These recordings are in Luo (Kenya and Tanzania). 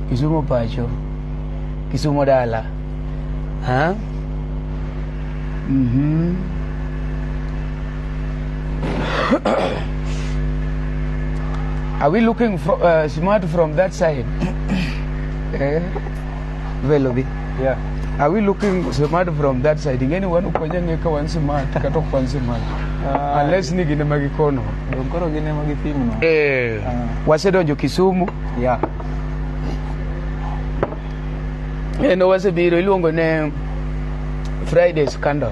Kisumu pacho. Kisumu dala. Ha? Are we looking smart from that side? Eh? Velobi. Yeah. Are we looking smart from that side? Ingeni wan ukonya ng'e ka wan smart kata ok wan smart. Ah. Unless ni gine ma gikono. Dong koro gin ema gipimno. Eh. Ah. Wasedonjo Kisumu. Yeah. Kendo wasebiro iluongo ne Friday scandal.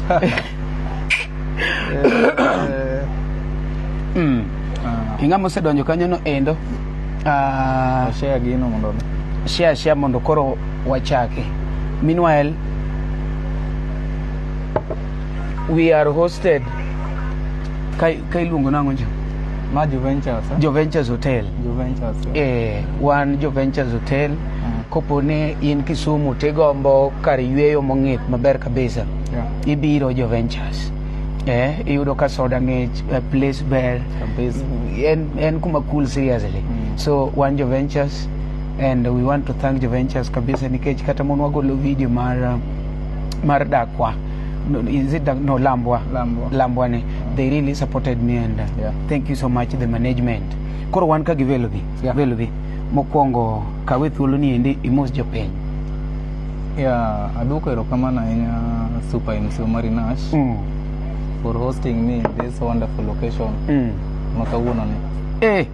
Ah, Ing'ama osedonjo kanyo no endo. Ah, share gino mondo share share mondo koro wachaki. Meanwhile, we are hosted ka iluongo nang'o jo? Ma Juventures. Eh? Joventures Hotel. Juventures. Yeah. Eh, wan Joventures Hotel. Kopo ni in Kisumu tigombo kar yueyo mong'ith maber kabisa. Ibiro Joventures. Eh, iyudo ka soda ng'ich, place ber. Kabisa. En kuma cool seriously. So wan Joventures and we want to thank Joventures kabisa nikech kata mon wagolo video mar dakwa. No, is it no, Lambwa. Lambwa. Lambwa ni. They really supported me and thank you so much the management. Koro wan ka gi Velobi. Velobi. Mokwongo kawe thuolo ni endi imos jopiny. Yeah, aduoko erokamano ahinya Super MC Omari Nash for hosting me in this wonderful location ma kawuono ni. Eh,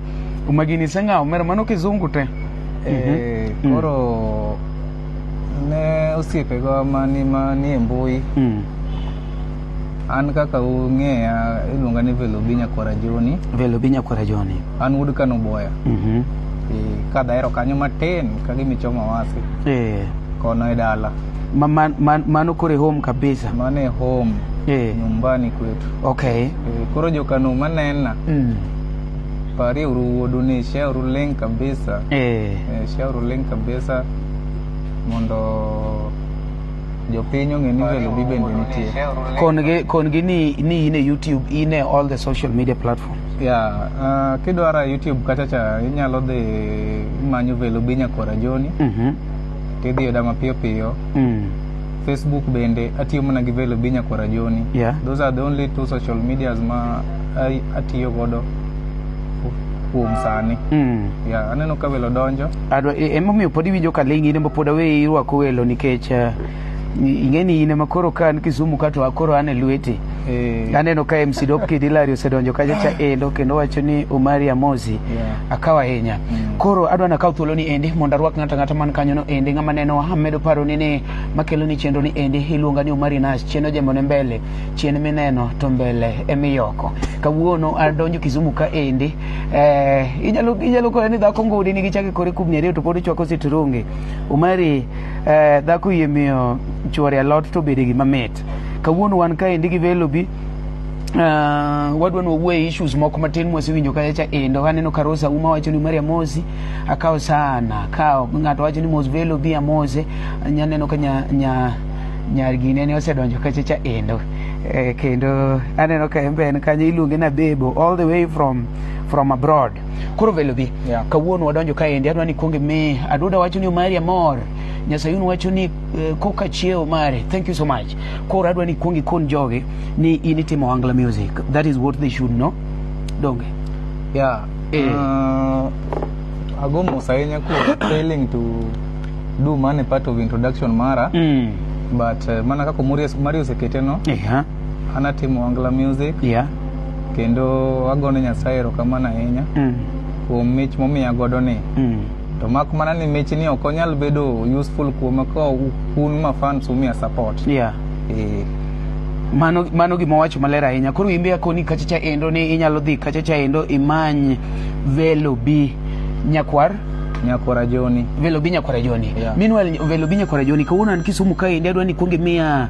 umagini seng'awo mera mano kizungu te. Eh, koro ne osiepega mani e mbui an kaka ung'eya iluonga ni Velobi Nyakwara Joni. Velobi Nyakwara Joni. An wuod Kano Boya. E, kadhaero kanyo matin ka gimichomo Awasi. Kono e dala. Mano koro e home kabisa. Mano e home. Nyumbani kwetu. Okay. E, koro jokano manena. Parie uru wuodu ni share uru link kabisa. E, share uru link kabisa mondo jopiny ong'e ni Velobi bende nitie. Kon gi ni in e YouTube, in e all the social media platforms. Yeah, kidwaro YouTube kacha cha inyalo dhi imanyo Velobi Nyakwara Joni. Tidhi yuda mapiyo piyo. Facebook bende atiyo mana gi Velobi Nyakwara Joni. Those are the only two social medias ma atiyo godo kuom sani. Yeah, aneno ka welo donjo. Adwa emomiyo pod iwinjo ka ling' in ema pod aweyi irwako welo nikech ing'e ni in ema koro ka an Kisumu ka to koro an e lweti. Aneno ka MC Dopkid Hilary osedonjo kacha cha endo kendo wacho ni Omari Amosi. Akaw ahinya. Koro adwa nakaw thuolo ni endi mondo arwak ng'ato ang'ata man kanyo no endi ng'ama neno amedo paro ni makelo ni chenro ni endi iluonga ni Omari Nash chien ojembo ne mbele chien mineno to mbele emiyoko. Kawuono adonjo Kisumu ka endi inyalo kore ni dhako ngudi nigi chake kore kubni ariyo to pod ochwako sitrungi. Omari dhako yie miyo chuore alot to bede gima mit. Kawuono wan ka endi gi Velobi. Wadwa ni wawuoye issues moko matin mwasewinjo kacha cha endo. Aneno ka Rosa Uma wacho ni Maria Mosi akawo sana akawo ng'ato wacho ni Mos Velobi amose nyaneno ka nya gine ne osedonjo kacha cha endo. Kendo aneno ka en be en kanyo iluonge na Bebo all the way from abroad. Koro Velobi kawuono wadonjo ka endi adwa ni kuonge mi Aduda wacho ni Omari amor. Nyasayun wacho ni koka chiewo mare. Thank you so much. Koro adwa ni kuongi kon jogi ni in itimo Ohangla music. That is what they should know. Donge? Yeah. Ago mos ahinya kuom failing to do mane part of introduction mara. But mana kaka Omari osekete no. An atimo Ohangla music. Kendo agone Nyasaye erokamano ahinya. Kuom mich momiya godo ni. To mak mana ni mich ni ok onyal bedo useful kuoma ka un ma fans umiya support. Mano gima owacho maler ahinya. Koro imbe akoni kacha cha endo ni inyalo dhi kacha cha endo imany Velobi Nyakwar Nyakwara Joni. Velobi Nyakwara Joni. Meanwhile Velobi Nyakwara Joni kawuono an Kisumu kaendi adwa ni kuonge miya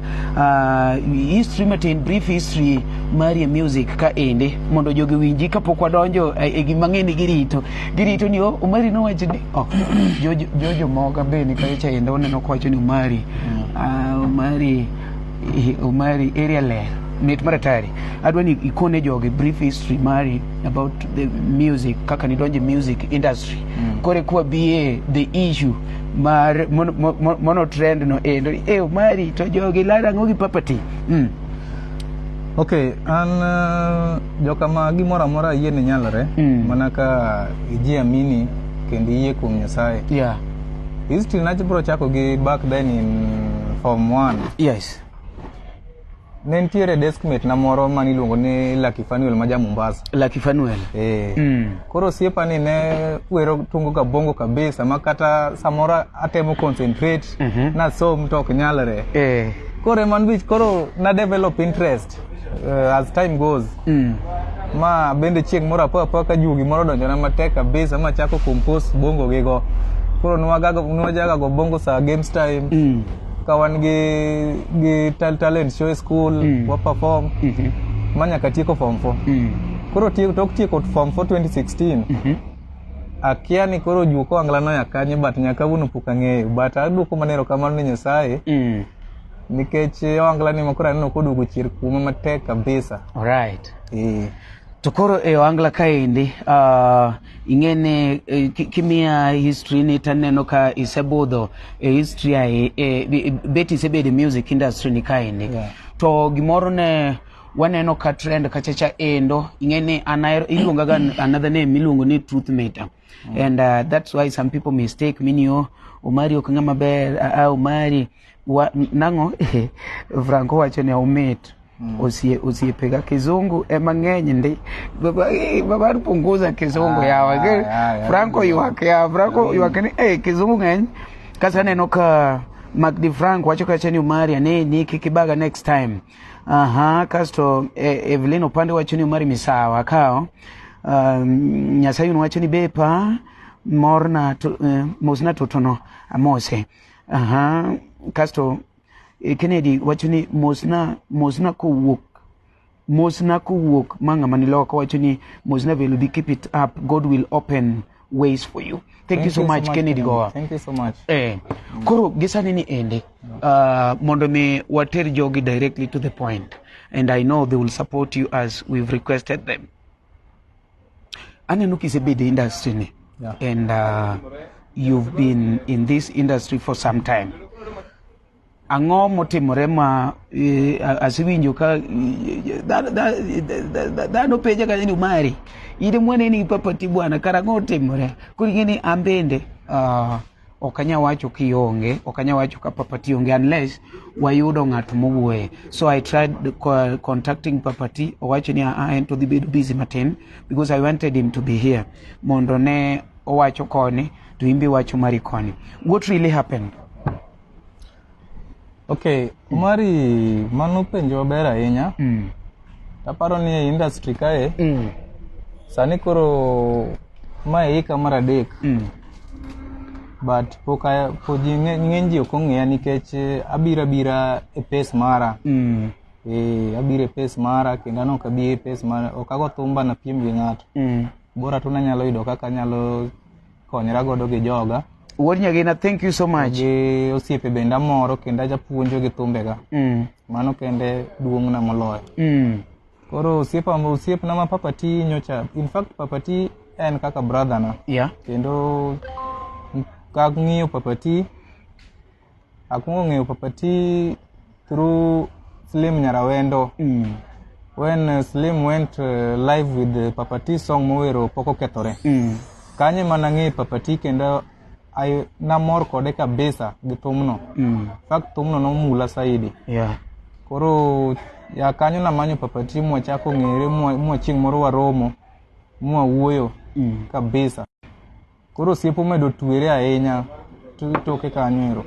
history matin, brief history mari e music kaendi mondo jogi winji kapok wadonjo e gima ng'e ni girito. Girito ni Omari nowacho ni Jojo Moga be ni kacha cha endo oneno kowacho ni Omari. Omari Omari area ler. Mit mar atari. Adwa ni ikone jogi brief history mari about the music, kaka nidonje music industry. Kore kwa biye the issue mar mono trend no endo. Eh, Omari to jogi lara ang'o gi Papa T? Ok, an joka ma gimoro amora yie ni nyalore mana ka ijiamini kendo iyie kuom Nyasaye. History na bro chako gi back then in form 1. Ne nitiere deskmate na moro mane iluongo ni Lucky Fanuel ma ja Mombasa. Lucky Fanuel. Eh. Koro osiepa ni ne wero tungo ga bongo kabisa ma kata samoro atemo concentrate nasom to ok nyalre. Koro ema an koro na develop interest as time goes. Ma bende chieng' moro apo apoya ka juogi moro odonjona matek kabisa ma chako compose bongo gigo. Koro nwajaga go bongo sa games time. Ka wan gi talent show e school, wa perform ma nyaka tieko form 4. Koro tok tieko form 4 2016, akia ni koro juok ohangla noya kanye, but nyaka kawuono pok ang'eyo, but aduoko mana erokamano ne Nyasaye nikech ohangla ni ma koro aneno koduogo chier kuoma matek kabisa. Alright. To koro e ohangla kaendi, ing'e ni kimiya history ni taneno ka isebudho e history ai, bet isebedo e music industry ni kaendi. To gimoro ne waneno ka trend kachacha endo, ing'e ni an ahero iluonga ga another name miluongo ni Truth Meter. And that's why some people mistake me ni, oh, Omari ok ng'ama ber, Omari wa, nang'o Franco wacho ni omit. Osiepega kizungu ema ng'eny ndi. Baba, baba punguza kizungu yawa. Franco ywak ya, Franco ywak ni kizungu ng'eny. Kasa aneno ka Mark Di Frank wacho kacha ni Omari aneni kik ibaga next time. Aha, kasto Evelyn Opande wacho ni Omari misawa kao. Nyasaye wacho ni bepa morna to, mosna totono amose. Aha, kasto Kennedy wacho ni mosna kowuok ma ng'ama ni loka wacho ni mosna will be keep it up, God will open ways for you. Thank you so much, Kennedy Goa. Thank you so much. Koro gisani ni ende mondo mi water jogi directly to the point, and I know they will support you as we've requested them. Aneno kisebedo e industry ni and you've been in this industry for some time. Ang'o motimore ma asewinjo ka dhano penja kanyo ni Omari, in mwaneni gi Papa T bwana, kara ang'o otimore? Koro ing'e ni an bende ok anyal wacho kionge, ok anyal wacho ka Papa T onge unless wayudo ng'at mowuoye. So I tried contacting Papa T, owacho ni en to dhi bedo busy matin because I wanted him to be here mondo ne owacho koni to in be iwacho mari koni. What really happened? Okay, Omari, mano penjo maber ahinya. Aparo ni e industry kae, sani koro mae hika mar 3. But pok ji ng'eny ji ok ong'eya nikech abiro abira e pace mara. Abiro e pace mara kendo an ok abi e pace mara, ok ago thumba napiem gi ng'ato. Bora tu nanyalo yudo kaka anyalo konyra godo gi joga. Wuod Nyagina, thank you so much. Gi osiepe bende amoro kendo ajapuonjo gi thumbega. Mano kende duong'na moloyo. Koro osiepna ma Papa T nyocha, in fact Papa T en kaka brother na. Kendo kang'iyo Papa T, akwongo ng'eyo Papa T through Slim Nyarawendo. When Slim went live with the Papa T song mowero pok okethore. Kanyo ema nang'eyo Papa T kendo namor kode kabisa gi thumno. In fact thumno nomula saidi. Koro ya kanyo namanyo Papa T mwachako ng'ere mwa chieng' moro waromo mwawuoyo kabisa. Koro osiep omedo twere ahinya toke kanyo ero.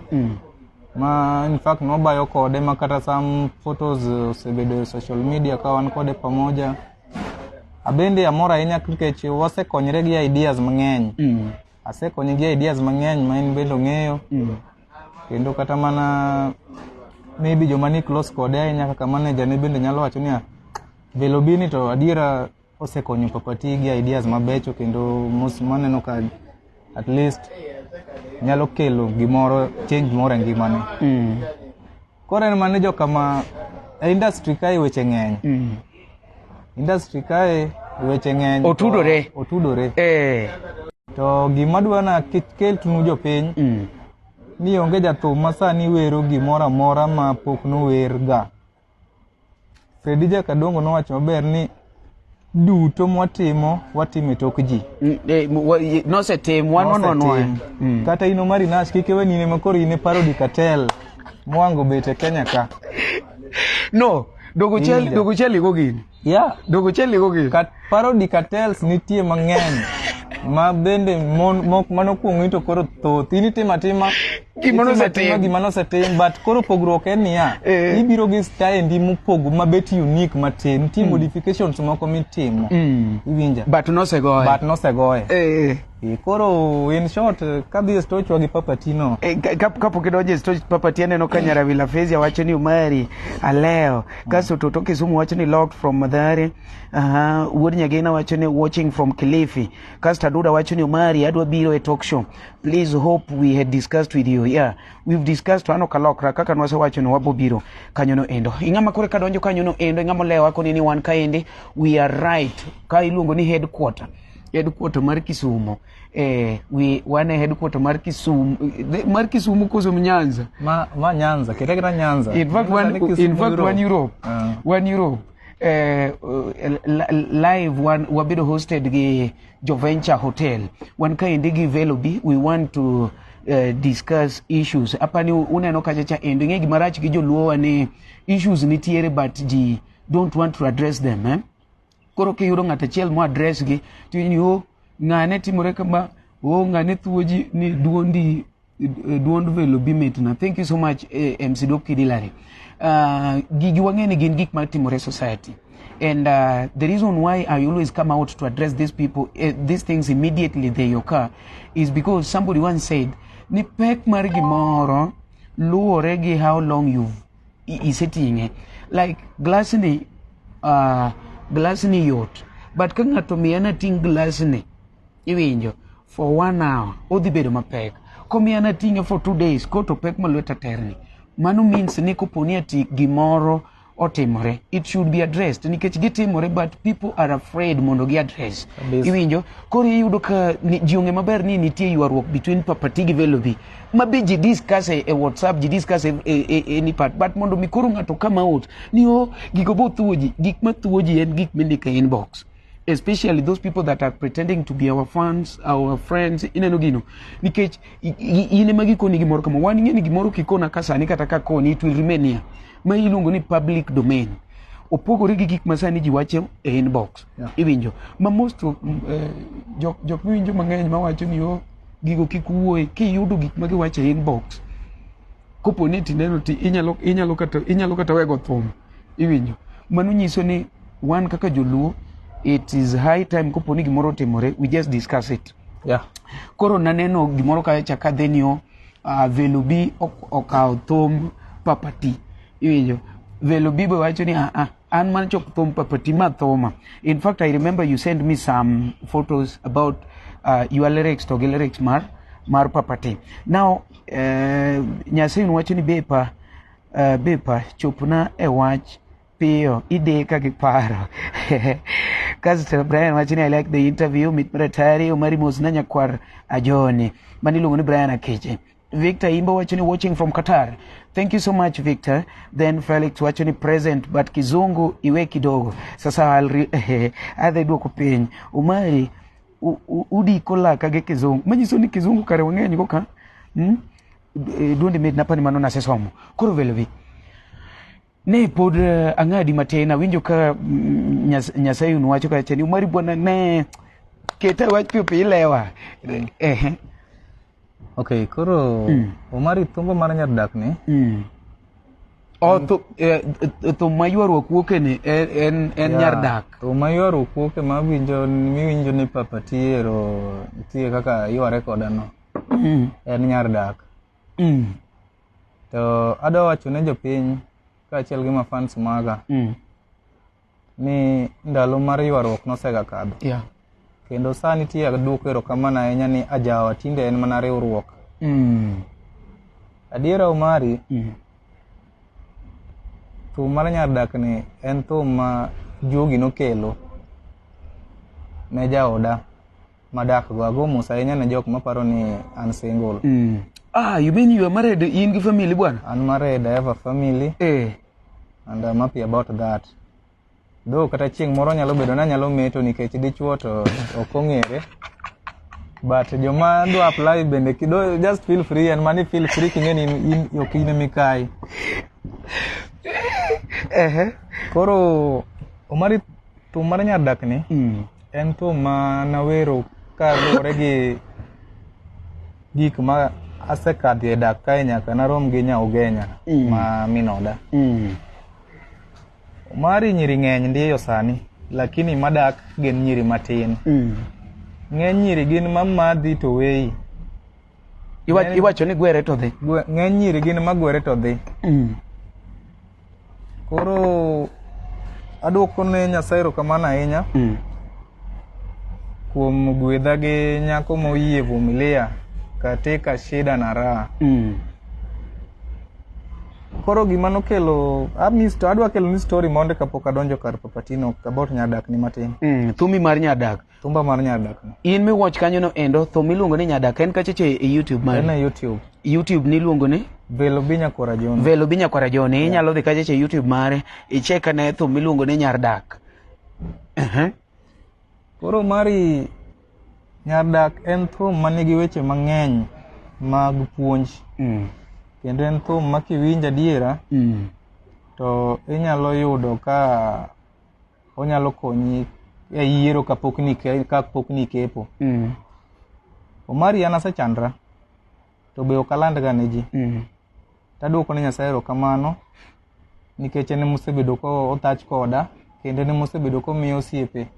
Ma in fact nobayo kode ma kata some photos osebedo e social media ka wan kode pamoja. Abende amor ahinya nikech wasekonyre gi ideas mang'eny. Asekonye gi ideas mang'eny ma en bende ong'eyo. Kendo kata mana maybe joma ni close kode ahinya kaka manager ne bende nyalo wacho niya, Velo Bini to adiera osekonyo Papa T gi ideas mabecho kendo mos maneno ka at least nyalo kelo gimoro change moro e ngimane. Koro en mana joka ma E industry kae weche ng'eny. Industry kae weche ng'eny. Otudore. Otudore. To gima dwa na keltnu jopiny ni onge jathum ma sani wero gimoro amora ma pok nower ga. Fredi Jakadongo nowacho maber ni duto mwatimo watimo e tok ji. Nosetim wan wanwanwa. Kata in Omari Nash kik iwe ni in ema koro in e parody cartel mwango bet e Kenya ka. No, dogo chel dogo chel iko gini. Yeah. Dogo chel iko gini. Kat parody cartels nitie mang'eny ma bende mon mok manokuong'i to koro thoth. In itimo atima Gima nosetim. Gima nosetim but koro pogruok en niya ibiro gi style ndi mopogo mabet unique matin nitie modifications moko mitimo. Iwinja? But nosegoye. But nosegoye. Koro in short kadhi e stochwa gi Papa Tino. Kapok idonjo e stoch Papa Tino aneno ka Nyarawila Fezia wacho ni Omari Aleo. Kasto Toto Kisumu wacho ni locked from Mathare. Wuod Nyagina wacho ni watching from Kilifi. Kasto Aduda wacho ni Omari adwa biro e talk show. Please hope we had discussed with you. Yeah, we've discussed to ano kalokra kaka nwasewacho ni wabo biro kanyono endo. Ing'ama kore kadonjo kanyono endo ing'ama olewa koni ni wan kaendi we are right. Ka iluongo ni headquarter. Headquarter mar Kisumu. We wan e headquarter mar Kisumu. Mar Kisumu koso Nyanza? Ma Nyanza, kete kata Nyanza. In fact, one, in fact, one Europe. One Europe. Live one wabedo hosted gi Joventure Hotel. Wan kaendi gi Velo B, we want to discuss issues. Apani uneno kacha cha endo ing'e gima rach gi joluo wa ni issues nitiere but ji don't want to address them, eh? Koro kiyudo ng'at achiel mo address gi to ni o ng'ane timore kama, o ng'ane thuo ji ni duondi duond Velo B mitna. Thank you so much, MC Dop Kidilari. Gigi wang'e ni gin gik matimore society. And the reason why I always come out to address these people, these things immediately they occur, is because somebody once said, ni pek mar gimoro luwore gi how long you've iseting'e. Like glass ni, glass ni yot, but ka ng'ato miya nating' glass ni, iwinjo, for 1 hour, odhi bedo mapek. Komiya nating'e for 2 days, koto pek ma lweta terni. Mano means ni koponi ati gimoro otimore, it should be addressed nikech gitimore but people are afraid mondo gi address. Iwinjo? Koro iyudo ka ji ong'e maber ni nitie ywaruok between Papa T gi Velo B. Ma be ji discuss e WhatsApp, ji discuss e any part, but mondo mi koro ng'ato come out ni o gigo bo thuo ji, gik ma thuo ji en gik mindiko e inbox. Especially those people that are pretending to be our fans, our friends, ineno gino. Nikech in ema gikoni gimoro kama, wan ing'e ni gimoro kikona ka sani kata ka koni, it will remain here. Ma iluongo ni public domain. Opogore gi gik ma sani ji wacho e inbox. Iwinjo. Ma most of, jok miwinjo mang'eny mawacho ni o gigo kik wuoye, kiyudo gik ma giwacho e inbox, kopo ni tineno ti inyalo kata wego thum. Iwinjo. Mano nyiso ni wan kaka joluo, it is high time kopo ni gimoro otimore, we just discuss it. Koro naneno gimoro kacha ka dhi ni o Velo B okawo thum Papa T. Iwinjo. Velo B be wacho ni an man chok thum Papa T ma thuma. In fact, I remember you sent me some photos about your lyrics to gi lyrics mar Papa T. Now, Nyasaye wacho ni bepa chopna e wach piyo ideka gi paro. Kasto Brian wacho ni I like the interview mit maratari Omari mos na nyakwar Ajoni mani iluongo ni Brian Akeche. Victor Imbo wacho ni watching from Qatar. Thank you so much Victor. Then Felix wacho ni present but kizungu iwe kidogo. Sasa adhi duoko piny. Omari udiko laka gi kizungu. Manyiso ni kizungu kare wang'eny go ka. Duondi mit napani mano nasesomo. Koro Velo B. Ne pod ang'adi matin awinjo ka Nyasaye wacho kacha ni Omari bwana ne keta wach piyo piyo ilewa. Okay, koro Omari thumbo mar nyar dak ni. Thum ma ywaruok wuoke ni en nyar dak. Thum ma ywaruok wuoke ma winjo miwinjo ni Papa T ero nitie kaka yware koda no. En nyar dak. To adwa wacho ne jopiny kaachiel gi mafans maga ni ndalo mar ywaruok nosega kadho. Kendo sani nitie aduoko erokamano ahinya ni ajawa tinde en mana riwruok. Adiera Omari, Thum mar nyar dak ni en thum ma juogi nokelo ne jaoda madak go. Ago mos ahinya ne jok maparo ni an single. Ah, you mean you are married in gi family bwana? An married, I have a family and I'm happy about that. Though kata chieng' moro nyalo bedo ni anyalo meto nikech dichuo to ok ong'ere. But joma dwa apply bende kido just feel free en mani feel free king'e ni in ok in emikai. Koro Omari thum mar nyar dak ni en thum ma nawero kaluwore gi gik ma asekadhie e dak kae nyaka narom gi nya Ugenya ma min oda. Omari nyiri ng'eny ndiyo sani lakini madak gin nyiri matin. Ng'eny nyiri gin mamadhi to weyi. Iwacho ni gwere to dhi. Ng'eny nyiri gin magwere to dhi. Koro aduoko ne Nyasaye erokamano ahinya kuom gwedha gi nyako moyie vumilia katika shida na raha. Koro gima nokelo to adwa kelo ni story monde kapok adonjo kar Papatino about nyadak ni matin. Thumi mar nyadak. Thumba mar nyadak no. In miwatch kanyo no endo thum miluongo ni nyadak en kachacha e YouTube mari. En e YouTube. YouTube niluongo ni Velo Binya Kwara John. Velo Binya Kwara John. Inyalo dhi kachacha e YouTube mare icheck ane thum miluongo ni nyar dak. Koro mari nyar dak en thum manigi weche mang'eny mag puonj. Kendo en thum ma kiwinjo adiera to inyalo yudo ka onyalo konyi e yiero kapok ni ikepo. Omari an asechandra to be ok aland ga ne ji. Taduoko ne Nyasaye erokamano nikech en emosebedo ko othach koda kendo en emosebedo komiyo osiepe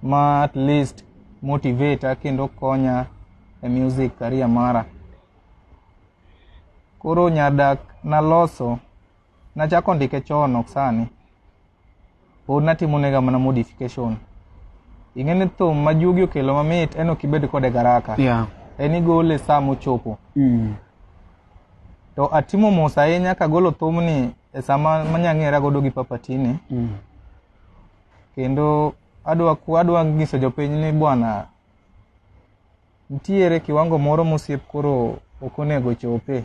ma at least motivate kendo konya e music career mara. Koro nyadak naloso nachako ndike chon ok sani. Pod natimonega mana modification. Ing'e ni thum ma juogi okelo mamit en ok ibed kode garaka. En igole sa mochopo. To atimo mos ahinya kagolo thumni e sama manyang'era godo gi Papatini. Kendo adwa nyiso jopiny ni bwana nitiere kiwango moro mosiep koro ok onego chope.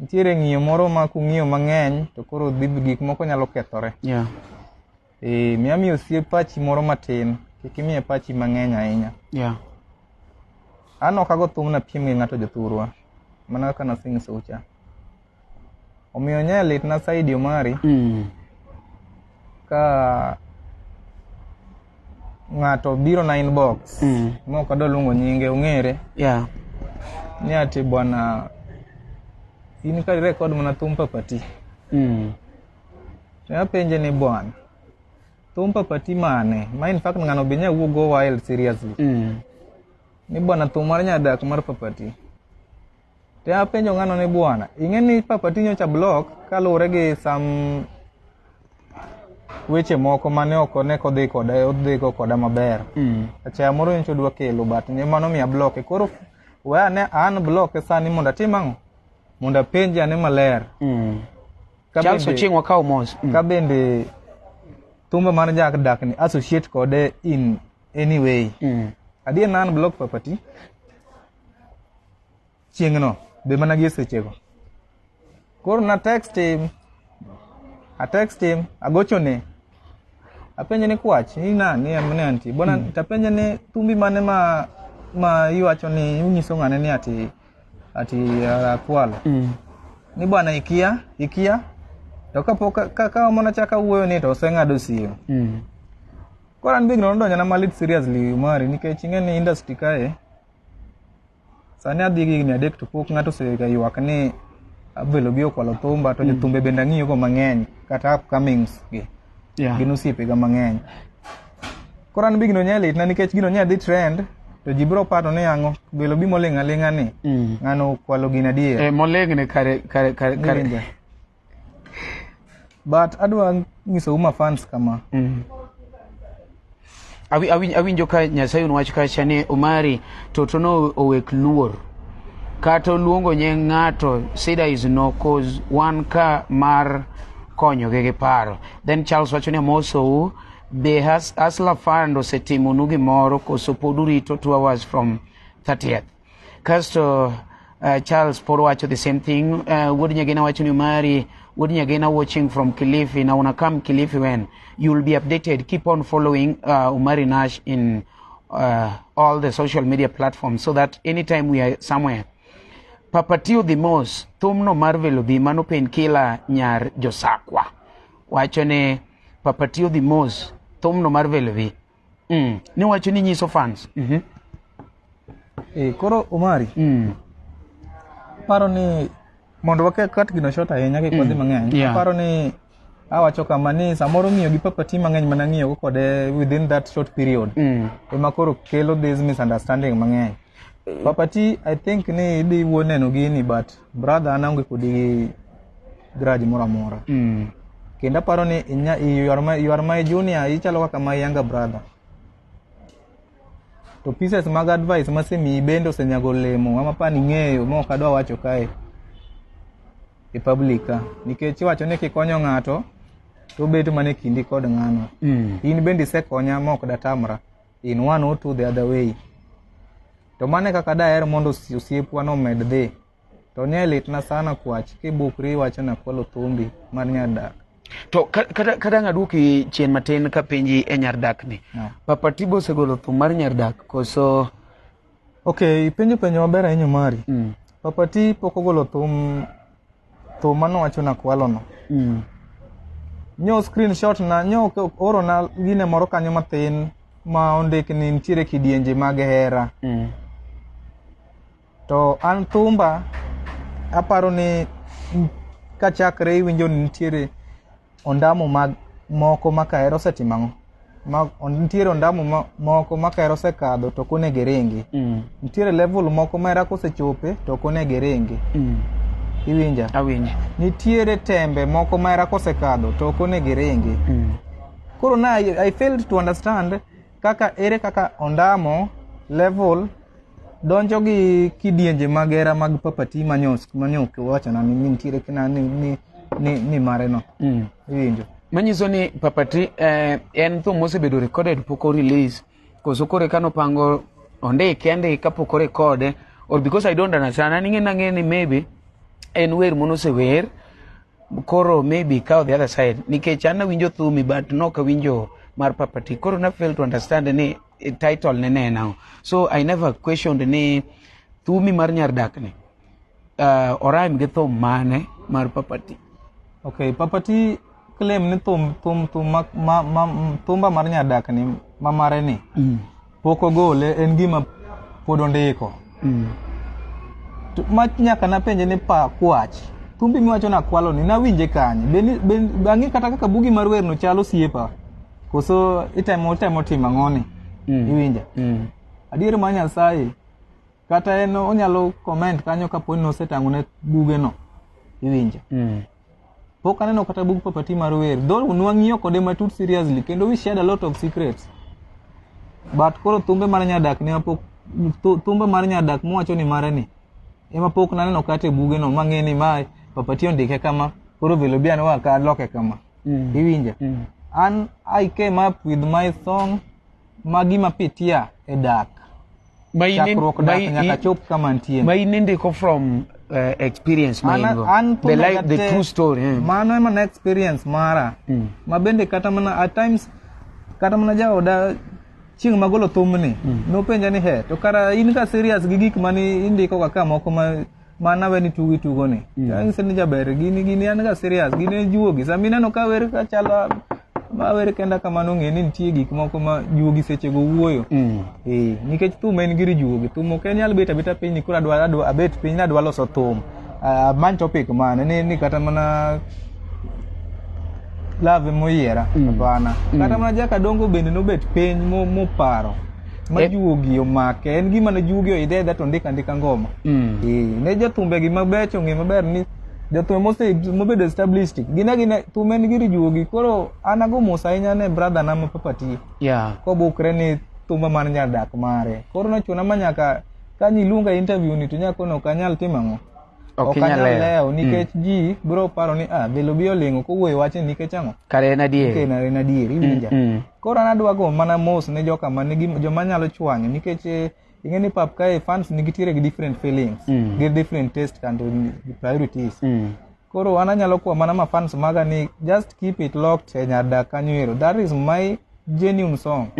Nitiere ng'iyo moro ma kung'iyo mang'eny to koro dhi gik moko nyalo kethore. Miya miyo osiep pachi moro matin, kik imiye pachi mang'eny ahinya. An ok ago thum napiem gi ng'ato jothurwa, mana kaka naseng'isou cha. Omiyo nye litna saidi Omari ka ng'ato biro na inbox ma ok adwa luongo nyinge ong'ere ni ati bwana in ka record mana thum Papati. To apenje ni bwana thum Papati mane ma in fact ng'ano be nya wuo go wild seriously. Ni bwana thum mar nyadak mar Papati. To apenjo ng'ano ni bwana ing'e ni Papati nyocha block kaluwore gi some weche moko mane ok one kodhi koda odhi go koda maber. Achaya moro nyocha odwa kelo but ne mano miya block. Koro we ane an block sani mondo atim ang'o? Mondo apenje ane maler. Charles Ochieng' wakaw mos. Ka bende thumba mar jak dak ni associate kode in any way. Adier na an block Papati. Chieng'no be mana gi sechego. Koro na text him, a text him, agochone. Apenje ni kwach, ni nani amne anti. Bwana tapenje ni thumbi mane ma iwacho ni unyiso ng'ane ni ati akwalo. Ni bwana ikia. To kapok ka mana chaka wuoyo ni to oseng'ado simu. Koro an be gino nodonjona malit seriously Omari nikech ing'e ni industry kae sani adhi gi higni 3 to pok ng'ato osega ywak ni Velo bi okwalo thumba to jothumbe bende ang'iyo go mang'eny kata upcomings gi gin osiepega mang'eny. Koro an be gino nya litna nikech gino nya dhi trend to ji biro paro ni ang'o Velo bi moling' aling'a ni ng'ano okwalo gino adier. Moling' ni kare. But adwa nyisou ma fans kama. Awinjo ka Nyasaye wacho kacha ni Omari toto no owek luor. Kata oluongo nying ng'ato, sida is no cause wan ka mar konyogi gi paro. Then Charles wacho ni amosou, be Hustler Fund osetimonu gimoro koso pod urito 2 hours from 30th? Kasto Charles pod wacho the same thing. Wuod Nyagina wacho ni Omari, Wuod Nyagina watching from Kilifi. Now una come Kilifi when? You will be updated. Keep on following Omari Nash in all the social media platforms so that anytime we are somewhere. Papa Tio the most, thumno mar Velobi mano painkiller nyar Josakwa. Wacho ni Papa Tio the most, thumno mar Velobi. Ni wacho ni nyiso fans. Koro Omari, paro ni mondo waket gino short ahinya kik wadhi mang'eny. Aparo ni awacho kama ni samoro ng'iyo gi Papa T mang'eny mana ng'iyo go kode within that short period. Ema koro kelo this misunderstanding mang'eny. Papa T, I think ni idhi wuo neno gini, but brother an aonge kodi gi grudge moro amora. Kendo aparo ni you are my junior, ichalo kaka my younger brother. To pieces mag advice masemiyi bende osenyago olemo ama pa ning'eyo ma ok adwa wacho kae e public ka. Nikech iwacho ni kikonyo ng'ato to obet mana e kindi kod ng'ano. In bende isekonya ma ok datamra in one or two the other way. To mano e kaka daher mondo osiepwa no omed dhi. To nye litna sana kwach kibukri iwacho ni akwalo thumbi mar nyadak. To kata ng'aduoki chien matin kapenji e nyar dak ni. No. Papa Tibo osegolo thum mar nyar dak koso? Ok, ipenjo penjo maber ahinya Omari. Papa T pok ogolo thum manowacho ni akwalo no. Nyo screenshot na nyo oro na gine moro kanyo mathin ma ondik ni nitiere kidienje mag hera. To an thumba aparo ni kachakre iwinjo ni nitiere ondamo mag moko ma ka hera osetimo ang'o? Ma nitiere ondamo moko ma ka hera osekadho to ok onego iringi. Nitiere level moko ma hera kosechope to ok onego iringi. Iwinja? Awinji. Nitiere tembe moko ma hera kosekadho to ok onego iringi. Koro na I failed to understand kaka ere kaka ondamo level donjo gi kidienje mag hera mag Papa T manyo wachona ni nitiere kina ni mare no. Iwinjo? Manyiso ni Papa T en thum mosebedo recorded pok o release koso koro eka nopango ondike andika pok o recorde, or because I don't understand an ing'e nang'e ni maybe en wer monosewer koro maybe kaw the other side nikech an nawinjo thumi but nok awinjo mar Papa T, koro na fail to understand ni title ne ne en ang'o, so I never questioned ni thumi mar nyar dak ni orime gi thum mane mar Papa T. Okay, Papa T claim ni thum thum thum ma thumba mar nyadak ni ma mare ni pok ogole, en gima pod ondiko. To ma nyaka napenje ni pa kwach thumbi miwacho na kwalo ni nawinje kanye, be ang'e kata kaka bugi mar wer no chalo osiepa koso itemo timo ang'o ni? Iwinja? Adier mar Nyasaye, kata en onyalo comment kanyo kapo ni nosetang'one buge no, iwinja? Pok aneno kata bug Papa T mar wer, though nwang'iyo kode matut seriously kendo we shared a lot of secrets, but koro thumbe mar nyadak ne pok thumbe mar nyadak mowacho ni mare ni ema pok naneno kata e buge no mang'e ni ma Papa T ondike kama, koro Velobian wa ka loke kama. Iwinja? An I came up with my song ma gima pitia e dak chakruok dak nyaka chop kama nitie. Ma in indiko from experience ma in go, an the life, the true story. Mano ema na experience mara ma bende kata mana at times kata mana jaoda chieng' magolo thumni nopenja ni he to kara in ka serious gi gik mani indiko kaka moko ma mana we ni tugo itugo ni. Anyise ni jaber gini an ga serious gini en juogi sama ineno ka wer ka chalo ma wer kenda kamano, ng'e ni nitie gik moko ma juogi sechego wuoyo. Nikech thum en gir juogi, thum ok nyal bet abeta piny ni koro adwa abet piny ni adwa loso thum, amany topic mane ni kata mana love moyiera. Hapana, kata mana Jakadongo bende nobet piny moparo ma juogi omake, en gima ne juogi oidhe aidha to ndiko andika ngoma. Ne jothumbe gi mabecho ng'e maber ni jothumbe mobedo established gin agina thum en gir juogi. Koro an ago mos ahinya ne brother na ma Papa T kobukre ni thumba mar nyadak mare koro nochuna ma nyaka Ka nyiluonga e interview ni to nyakono ok anyal timo ang'o? Ok inyal anyal lewo. lewo nikech ji biro paro ni ah Velo B oling'o kowuoyo wachni nikech ang'o? Kare en adier. Nikech en adier, iwinja. Koro an adwa go mana mos ne joka ma nigi joma nyalo chwanyo nikech ing'e ni pap kae fans nigitiere gi different feelings, gi different taste and priorities. Koro an anyalo kwa mana ma fans maga ni just keep it locked e nyar dak kanyo ero. That is my genuine song.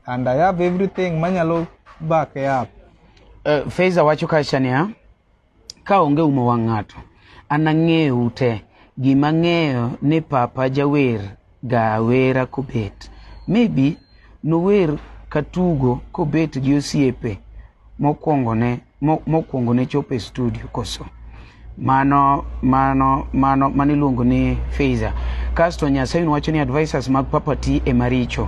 And I have everything manyalo back it up. Faiza wacho kacha niya, ka onge umo wang' ng'ato, an ang'eyo te, gima ang'eyo ni papa jawer ga awera kobet. Maybe nower katugo kobet gi osiepe mokwongo ne chopo e studio koso. Mano iluongo ni Faiza. Kasto Nyasaye wacho ni advisors mag Papa T ema richo.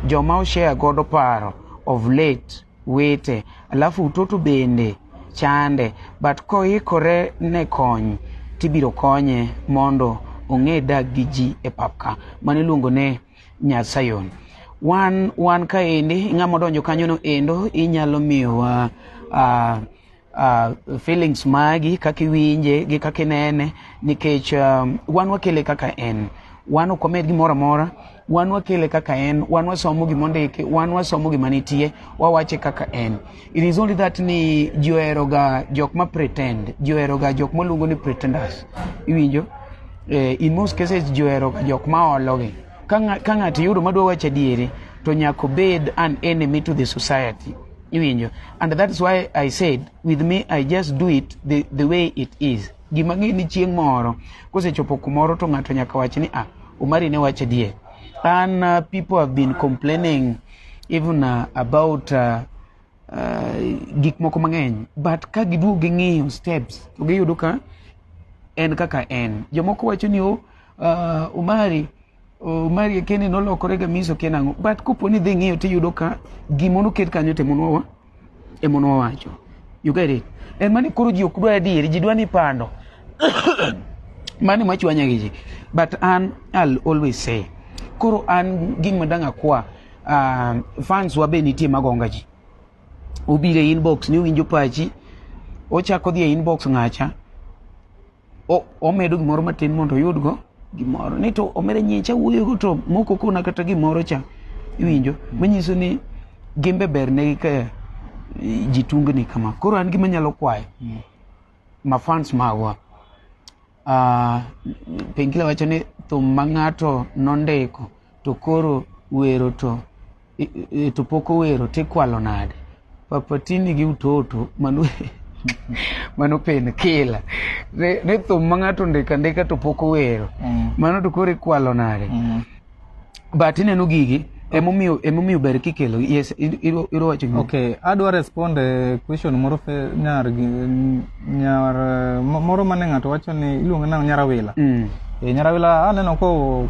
Joma oshare godo paro of late wete, alafu utoto bende chande, but koikore ne kony tibiro konye mondo ong'e dak gi ji e pap ka. Mano iluongo ni Nyasayon. Wan kaendi ng'ama odonjo kanyo no endo inyalo miyowa feelings magi kaka iwinje gi kaka inene nikech wan wakele kaka en. Wan ok wamed gimoro amora, wan wakele kaka en, wan wasomo gima ondiki, wan wasomo gima nitie, wawache kaka en. It is only that ni ji oheroga jok ma pretend, ji oheroga jok maluongo ni pretenders. Iwinjo? In most cases ji oheroga jok ma ologi. Ka ng'ato iyudo madwa wacho adieri, to nyaka obed an enemy to the society. Iwinjo? And that's why I said, with me, I just do it the way it is. Gima ng'e ni chieng' moro, kosechopo kumoro to ng'ato nyaka wach ni, ah, Omari ne wacho adier. And people have been complaining even about gik moko mang'eny. But ka giduogo ging'iyo steps, to giyudo ka en kaka en. Jomoko wacho ni, oh, Omari Ekene nolokore ga miso kia nang'o. But kopo ni dhi ng'iyo tiyudo ka gima noket kanyo to ema nwawacho. You get it? En mani koro ji ok dwa adieri, ji dwa ni pando. Mano ema chwanya gi ji. But an, I'll always say, koro an gima dang' akwa, fans wa be nitie magonga ji. Obiro e inbox ni owinjo pachi, ochako dhi e inbox ng'acha, omedo gimoro matin mondo oyudgo gimoro. Ni to omera nyicha wuoyogo to moko kona kata gimoro cha, iwinjo? Manyiso ni gimbe ber negi ka ji tungni kama. Koro an gima anyalo kwayo, ma fans magwa, Pengila wacho ni thum ma ng'ato nondiko to koro wero to pok owero tikwalo nade? Papa Tini gi utoto mano pen kila. Ne thum ma ng'ato ondiko andika to pok owero. Mano to koro ikwalo nade? But ineno gigi emomiyo ber kikelo. Yes, idwa wacho gimoro. Okay, adwa respond e question moro fe nyar nyar moro mane ng'ato wacho ni iluongo nang'o Nyarawila. Nyarawila aneno ko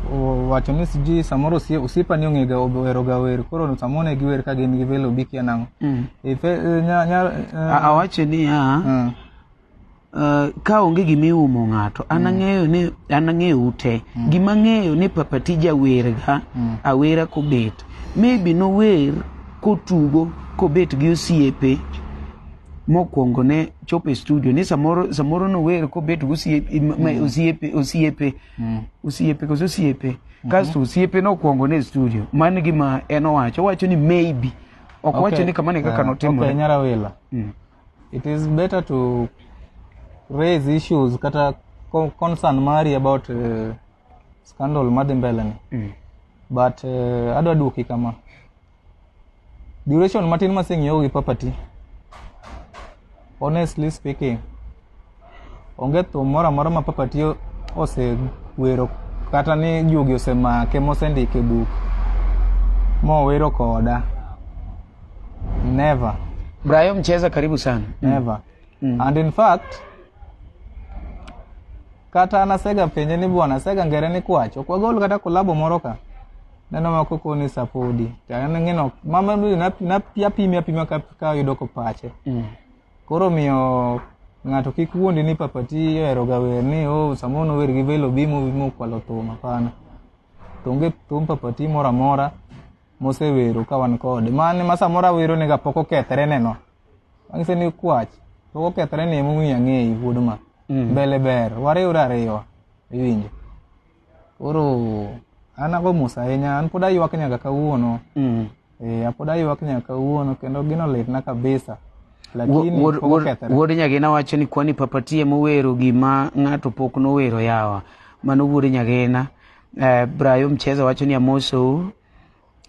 wacho ni sijui samoro osiepa ni ong'ega ohero ga wer koro samoro ne giwer ka gin gi Velo B kia nang'o. Awacho niya, ka onge gima iumo ng'ato, an ang'eyo ni an ang'eyo ute. Gima ang'eyo ni Papa T jawer ga awera kobet. Maybe nower kotugo kobet gi osiepe mokwongo ne chopo e studio ni samoro nower kobet gi osiepe, osiepe koso osiepe. Kasto osiepe nokwongo ne e studio. Mano gima en owacho. Owacho ni maybe. Ok owacho ni kamano e kaka notimore. Okay, Nyarawila. It is better to raise issues kata concern mari about scandal madhi mbele ni. But adwa duoki kama. Duration matin maseng'iyo gi Papa T. Honestly speaking, onge thum moro amora ma Papa T osewero kata ni juogi osemake mosendike buk mowero koda. Never. Brayo Mcheza, karibu sana. Never. And in fact, kata an asega penje ni bwana asega ngere ni kwach ok wagol kata kolabo moro ka neno mako koni sapodi to an ng'eno mama na apime apima ka ayudo ko pache. Koro miyo ng'ato kik wuondi ni Papa T ohero ga wer ni oh samoro nower gi Velo B mokwalo thum hapana. To onge thum Papa T moro amora mosewero ka wan kode. Mane ma samoro awero ne ga pok okethre neno. Ang'ise ni kwach pok okethore ni emomiyo ang'eyi wuod ma. Mbele ber, wariwre ariwa. Iwinjo. Koro an ago mos ahinya, an pod aywak nyaka kawuono. Pod aywak nyaka kawuono kendo gino litna kabisa. Lakini pok okethore. Wuod Nyagina wacho ni kwani Papa T emowero gima ng'ato pok nowero yawa. Mano wuod Nyagina. Brayo Mcheza wacho ni amosou.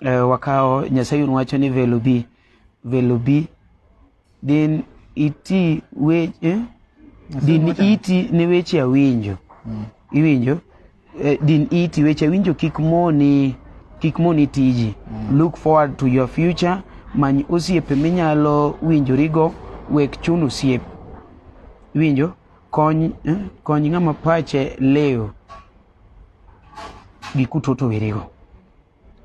Wakawo Nyasayun wacho ni Velo B. Velo B. Din iti weche din iti ne weche awinjo. Iwinjo? Din iti weche awinjo kik moni tiji. Look forward to your future. Many osiepe minyalo winjorigo, wek chuno osiep. Iwinjo? Kony ng'ama pache lew gi kutoto werigo.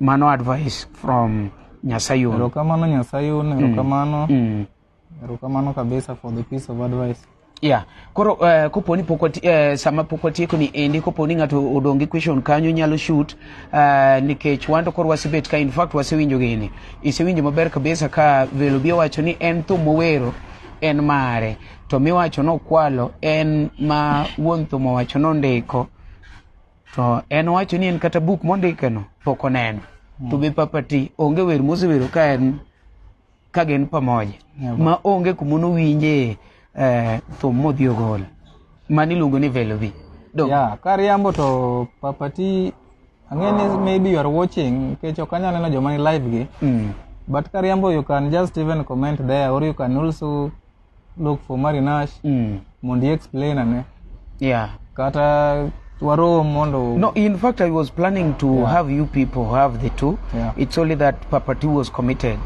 Mano advice from Nyasayun. Erokamano Nyasayun, erokamano. Erokamano kabisa for the piece of advice. Yeah. Koro koponi pok sama pok watieko ni endi, koponi ng'ato odong' gi question kanyo nyalo shoot, nikech wan to koro wasebet ka, in fact wasewinjo gini. Isewinjo maber kabisa ka Velo B owacho ni en thum mowero en mare, to miwacho nokwalo en ma wuon thum owacho nondiko, to en owacho ni en kata buk mondikeno pok oneno. To be Papa T onge wer mosewero ka en ka gin pamoja. Ma onge kuma nowinje thum modhi ogol. Mano iluongo ni Velo B. Dong. Yeah, kariambo to Papa T ang'e ni maybe you are watching nikech ok anyal neno joma ni live gi. But kariambo you can just even comment there or you can also look for Marinash mondo i explain ane. Kata warom mondo No, in fact I was planning to have you people have the two. It's only that Papa T was committed.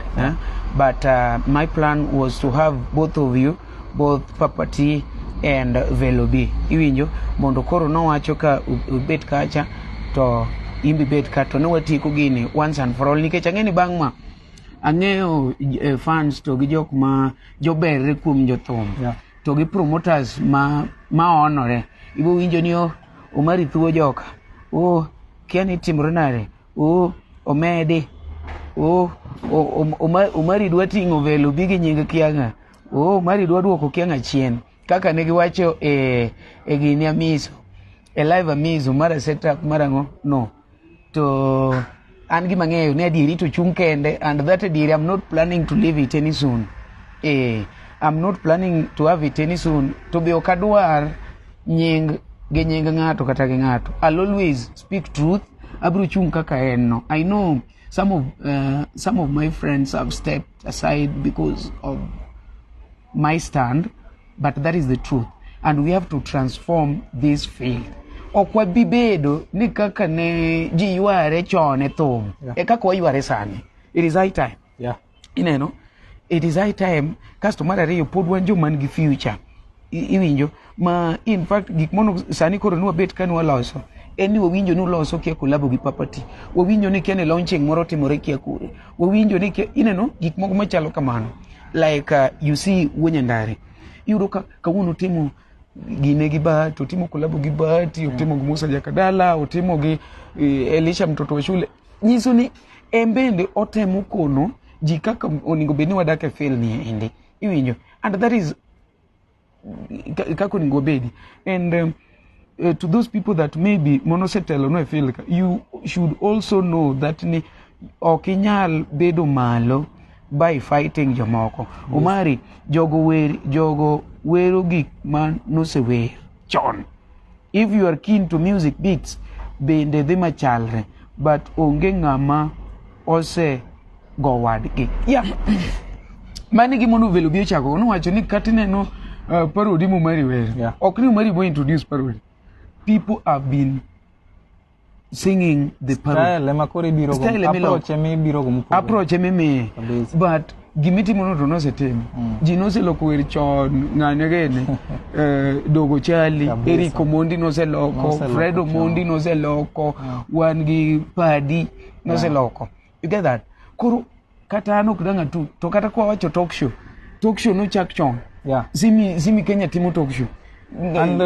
But my plan was to have both of you, both Papa T and Velo B. Iwinjo mondo koro nowacho ka ubet kacha to imbi bet ka to ne watieko gini once and for all nikech ang'e ni bang' ma ang'eyo fans to gi jok ma joberre kuom jothum. To gi promoters ma onore. Ibo winjo ni o Omari thuo joka. O kia ni timore nade. O omedi. O Omari dwa ting'o Velo B gi nying kia ng'a. O Omari dwa duoko kia ng'a chien. Kaka ne giwacho e gini Amiso. E live Amiso mara setup mara ang'o? No. To an gima ang'eyo ni adieri to chung' kende and that adieri I'm not planning to leave it any soon. I'm not planning to have it any soon. To be ok adwar nying gi nying ng'ato kata gi ng'ato. I'll always speak truth. Abiro chung' kaka en no. I know some of my friends have stepped aside because of my stand, but that is the truth. And we have to transform this field. Ok wabi bedo ni kaka ne ji yware chon e thum. E kaka wayware sani. It is high time. Ineno? It is high time. Kasto mar ariyo pod wan joma nigi future. Iwinjo? Ma in fact gik mono sani koro ni wabet ka ni waloso. En ni wawinjo ni uloso kia collabo gi Papa T. Wawinjo ni kia ni launching moro timore kia kure. Wawinjo ni kia, ineno gik moko machalo kamano. Like you see Wuo Nyandare. Iyudo ka kawuono otimo gine gi Bahati, otimo collabo gi Bahati, otimo gi Musa Jakadala, otimo gi Elisha mtoto wa shule. Nyiso ni en bende otemo kono ji kaka onego bed ni wadak e field ni endi. Iwinjo? And that is kaka onego obedi. And to those people that maybe monosetelo no e field ka, you should also know that ni ok inyal bedo malo by fighting jomoko. Omari, jogo wero gik ma nosewer chon. If you are keen to music beats, bende dhi machalre, but onge ng'ama ose go wadgi. Yeah. Mano gima Velo B ochako, nowacho ni kata ineno parody Omari wero. Ok ni Omari bo introduce parody. People have been singing the parody. Style ema koro ibiro go. Style ema iloko. Approach ema ibiro go mopogore. Approach ema imiye. Kabisa. But gimitimo no to nosetim. Ji noseloko wer chon, ng'ane gene. Dogo Chali, Kabisa. Eric Omondi noseloko, Noseloko Fred chon. Omondi noseloko, wan gi Padi noseloko. You get that? Koro kata an ok dang' atu, to kata kwa wacho talk show, talk show nochak chon. Zimi Kenya timo talk show. And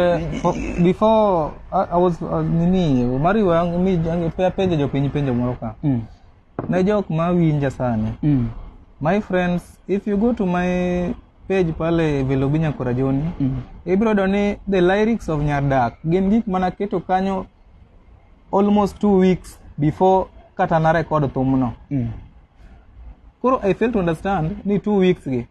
before I was nini, Omari wa mi penjo jopiny penjo moro ka. Ne jok ma winja sani. My friends, if you go to my page pale Velobi Nyakorajoni, ibiro yudo ni the lyrics of Nyardak gin gik mana keto kanyo almost 2 weeks before kata na record thumno. Koro I fail to understand ni 2 weeks gi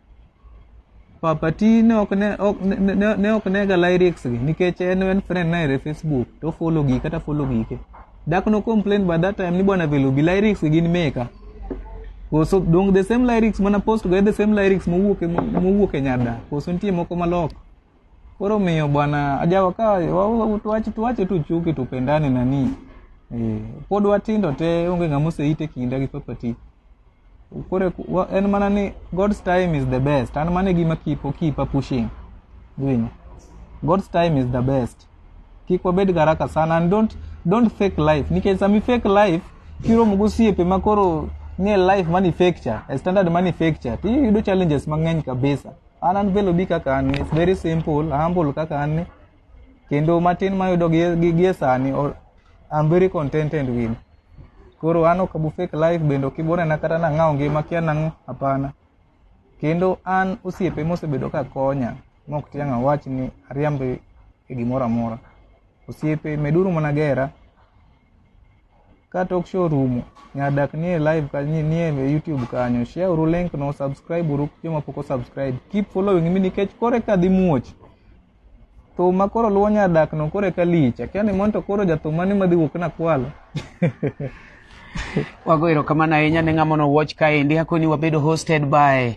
Papa T ne ok nega lyrics gi, nikech en friend na e Facebook to follow gi kata follow gike. Dak no complain by that time ni, "Bwana Velobi, lyrics gi gin meka koso dong the same lyrics mana post go e the same lyrics mowuok e Nyardak, koso nitie moko maloko?" Koro miyo bwana ajawa ka tuache tu chuki, tupendane nani. Pod watindo te, onge ng'ama oseite kinda gi Papa T. Koro en mana ni God's time is the best. An mano e gima keep pushing. Iwinjo? God's time is the best. Kik wabed garaka sana and don't fake life, nikech sama i fake life, kiromo gosiepe ma koro nie life mani fake cha e standard mani fake cha, tiyudo challenges mang'eny kabisa. An Velobi kaka an ni, it's very simple, humble kaka an ni, kendo matin mayudo gi e sani I'm very contented with. Koro an ok abu fake life, bende ok ibonena kata nang'awo ngima kia nang'o, hapana. Kendo an osiepe mosebedo ka konya mok tiang' awach ni ariambo e gimoro amora. Osiepe meduru mana gera ka talk show rumo. Nyadak nie live ka nie YouTube kanyo, share uru link no, subscribe uru joma pok osubscribe, keep following me, nikech kore ka dhi muoch thum ma koro luwo Nyadak no, kore ka lich akia ni mon to koro jathum mane madhi wuok nakwalo. Wago erokamano ahinya ne ng'ama no watch kaendi. Akoni wabedo hosted by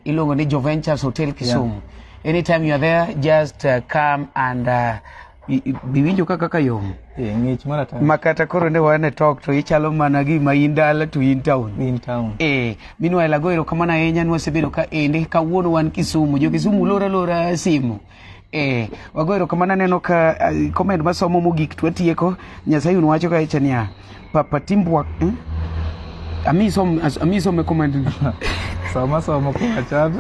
iluongo ni Joventures Hotel Kisumu. Anytime you are there, just come and biwinjo ka kaka yom. Eh, ng'ich mar atari. Ma kata koro ne wan e talk to ichalo mana gima in dala to in town. In town. Meanwhile, ago erokamano ahinya ni wasebedo ka endi kawuono wan Kisumu. Jo Kisumu lora lora simu. Wago erokamano. Aneno ka comment masomo mogik to watieko. Nyasaye un wacho kaecha niya, Papa Timbwak, eh? Ami some comment ni. Soma somo kowacha.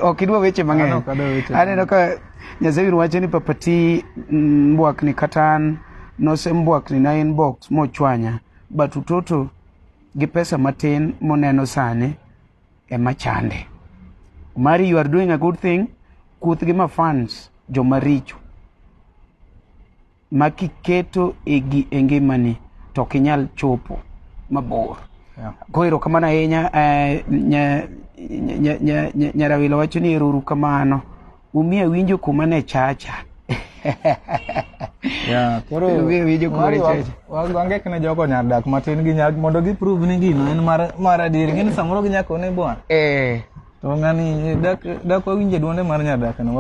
Ok idwa weche mang'eny. An ok adwa weche. Aneno ka Nyasaye un wacho ni Papa T mbwakni kata an nosembwakni na inbox mochwanya, but utoto gi pesa matin moneno sani ema chande. Mari, you are doing a good thing. Kuoth gi mafans joma richo ma kiketo e ngimani to ok inyal chopo mabor. Koro erokamano ahinya. Nyarawilo wacho ni ero uru kamano. Umiya winjo kuma ne chacha. Yeah, koro Umiya winjo kuma ne Mari chacha. Wangek ne jogo Nyadak matin gi nyak mondo gi prove ni gino en mar adier. Ng'eni samoro ginya kone bwana. To ng'ani dak wawinje duonde mar Nyadak no,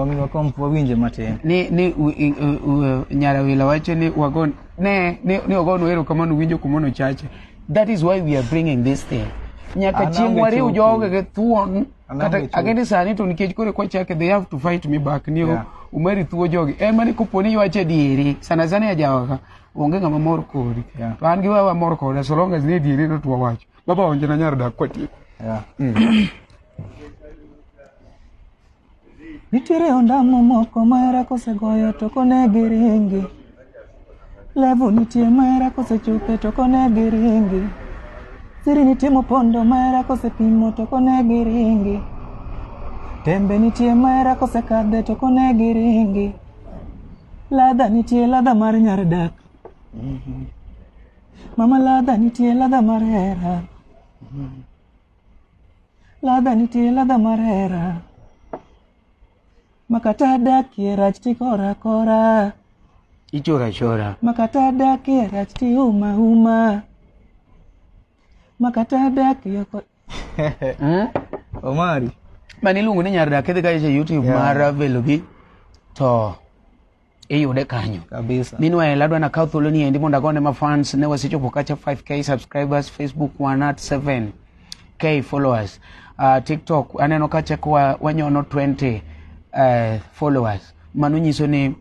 wawinje matin. Ni Nyarawila wacho ni wagon ne ni ogonwa erokamano winjo kuma nochache. That is why we are bringing this thing. Nyaka An chieng' aonge wariw chuki. joge gi thuon An kata aonge chuki. agende sani to nikech koro kwachake, they have to fight me back ni Umari thuo jogi ema ni kopo ni iwacho adieri sana sana ya jawa ka onge ng'ama mor kodi. To an gi wewe mor koda so long as ni adieri no to wawacho. Baba onje na nyar dak kwatieko. Nitiere ondamo moko ma hera kosegoyo to konegi ringi. Level nitie ma hera kosechope to konegi ringi. Siri nitie mopondo ma hera kosepimo to konegi ringi. Tembe nitie ma hera kosekadhe to konegi ringi. Ladha nitie, ladha mar nyar dak. Mama, ladha nitie, ladha mar hera. Ladha nitie, ladha mar hera. Makata dakie rach tikora kora. Ichora chora. Makata dakie rach tiuma uma. Makata dakie ko. Omari. Mani iluongo ni nyar dak, idhi kacha e YouTube mar Velobi to iyude kanyo. Kabisa. Meanwhile, adwa nakaw thuolo ni endi mondo agone ma fans ne wasechopo kacha 5K subscribers, Facebook wan at 7K followers. TikTok aneno kacha kwa wanyono 20 followers. Mano nyiso ni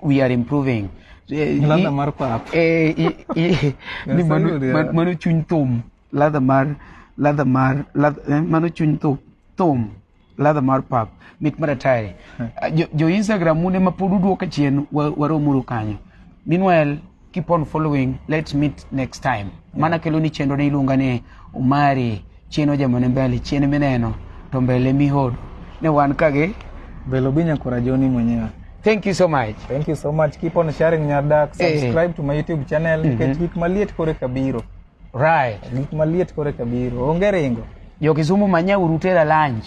we are improving. Ladha mar pap. Ni mano, Nyasaye mano chuny thum, ladha mar mano chuny thum, ladha mar pap, mit mar atari. Jo Instagram une ma pod uduoka chien, waromuru kanyo. Meanwhile, keep on following. Let's meet next time. Mana kelo ni chenro ne iluonga ni Umari Chieno Jamone mbele chien mineno. to mbele mihodo ne wan kagi Velobi Nyakwara Joni mwenyewe. Thank you so much. Thank you so much. Keep on sharing, Nyadak. Subscribe to my YouTube channel. Nikech gik maliet kore kabiro. Gik maliet kore kabiro. Onge ringo. Jo Kisumu manya uru tera lunch.